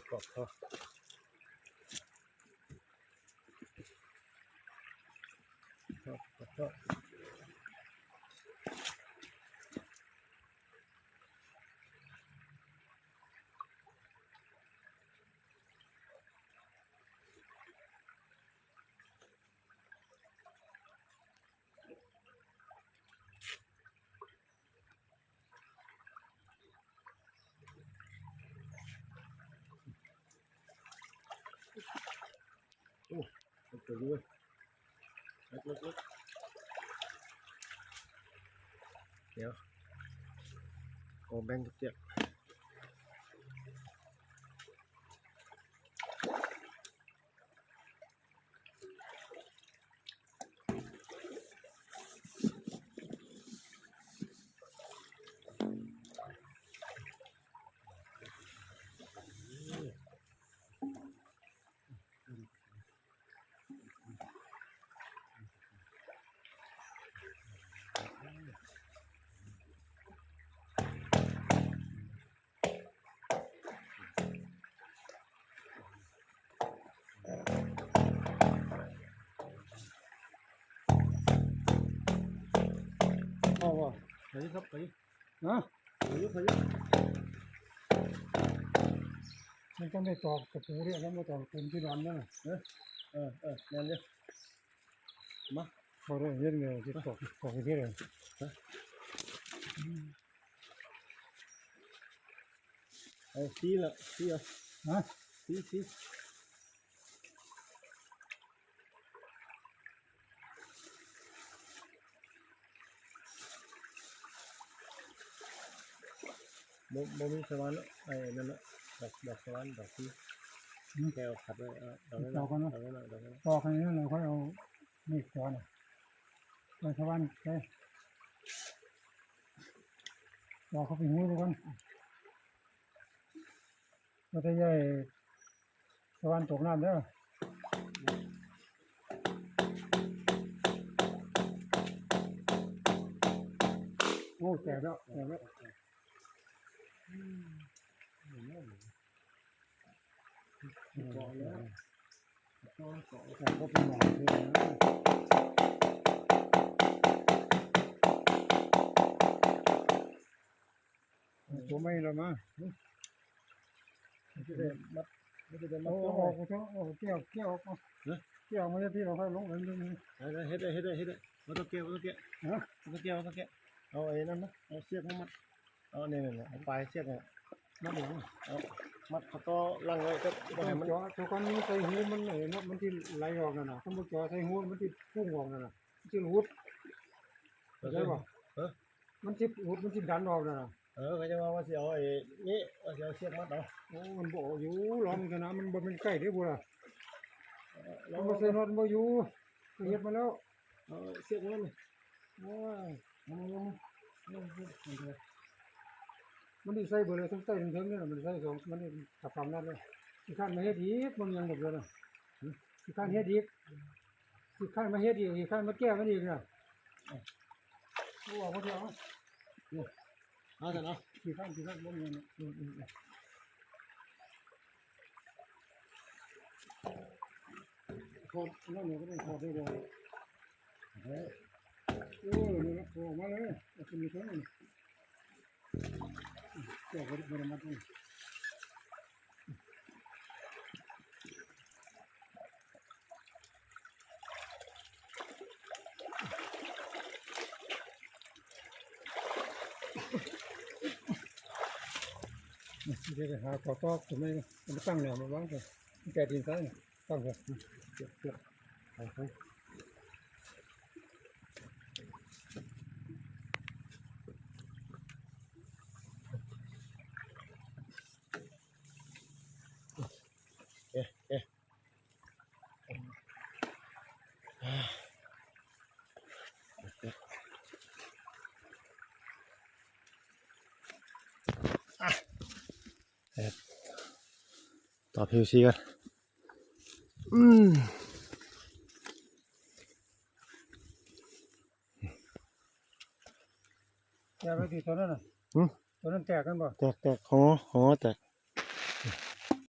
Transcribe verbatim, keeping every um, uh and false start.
ปอกคอ ปอกคอ โอ้ เจ๋งเว้ย เล็กๆๆ เดี๋ยว ขอแบ่งกับเจ๊ยบ เอาว่ะ ไปครับ ไป ฮะ ไป ไป มันต้องได้ตอกตะปูด้วย แล้วมาตอกตะปูที่ร้อนนั่นน่ะ เออ เออ เออ แม่นเด้อ มา เขาได้เฮ็ดไงที่ตอก ตอกเฮ็ดไง ฮะ เอาสีละ สีเอา ฮะ สี สี บ่ บ่มีสวรรค์เนาะ ไอ้นั่นเนาะ ดอก ดอกสวรรค์ ดอกสี อืม แกเอาขัดไว้ เอา ดอกนั้น ตอกก่อนเนาะ ดอกนั้น ดอกนั้น ตอกอันนี้เลย ค่อยเอามีดจ่อน่ะ ไปสวรรค์ไป จ่อเข้าไปหูดูก่อน บ่ได้ใหญ่ สวรรค์ตกน้ำเด้อ โอ้ แตกแล้ว แตกแล้ว อืม เกาะแล้ว เกาะ เกาะ เกาะ ก็เป็นหมอกเลยนะ ตัวไม่ละมา มันจะได้มัด มันจะได้มัด เอา ตัว ออก เอา เอา แก้ว แก้วออก เอา ฮะ แก้วออกมาจากที่เราค่อยลงไปนิดนึง เฮ็ดได้ เฮ็ดได้ เฮ็ดได้ เฮ็ดได้ บ่ต้องแก้ว บ่ต้องแก้ว ฮะ บ่ต้องแก้ว บ่ต้องแก้ว เอาไอ้นั่นนะ เอาเชือกมามัด เอาเนี่ย เนี่ย เนี่ย เอาปลายเชือกเนี่ย มัดหยัง เอา มัดเขาต่อลังไว้ ก็บ่ให้มัน จ่อ จ่อก่อนมันใส่หูมัน เออ เนาะ มันสิไหลออกนั่นน่ะ คันบ่จ่อใส่หูมันสิพุ่งออกนั่นน่ะ มันสิหลุด เข้าใจบ่ เออ มันสิอุด มันสิดันออกนั่นน่ะ เออ เขาจะว่า ว่าสิเอาไอ้นี่ ว่าสิเอาเชือกมัดเอา โอ้ มันบ่อยู่ ลองกันนะ มันบ่เป็นไก่เด้อบุล่ะ เออ ลอง มันบ่ใส่น็อต มันบ่อยู่ เฮ็ดมาแล้ว เอาเชือกมันนี่ โอ้ย เอามา เอามา เอามา มันสิใส่เบิดเลย ทั้งใต้ทั้งเทิงนี่น่ะ มันใส่สอง มันนี่ขับความนั่นเลย ขี้คร้านมาเฮ็ดอีก มันยังหมดเลยน่ะ ขี้คร้านเฮ็ดอีก ขี้คร้านมาเฮ็ดอีก ขี้คร้านมาแก้มันอีกน่ะ เอาออกมาเถอะ เอา เอาเถอะเนาะ ขี้คร้าน ขี้คร้านบ่มีเนาะ อืม อืม อืม ถอดนั่นเลยก็ได้ ถอดได้เลย เออ เออ นี่นะ ถอดออกมาเลย เอาขึ้นมาเถอะ เจ้าก็ได้มาทำไม เดี๋ยวไปหาขอตอกตัวนี้มาตั้งแนวมาวางก่อน แกะดินซะ ตั้งก่อน เก็บ เก็บ เอาไป เอ๊ะ เอ๊ะ อ่ะ เอ๊ะ ต่อพีวีซีกัน อืม แตกไปที่ตัวนั้นน่ะ หืม ตัวนั้นแตกกันบ่ แตก แตก หอ หอแตก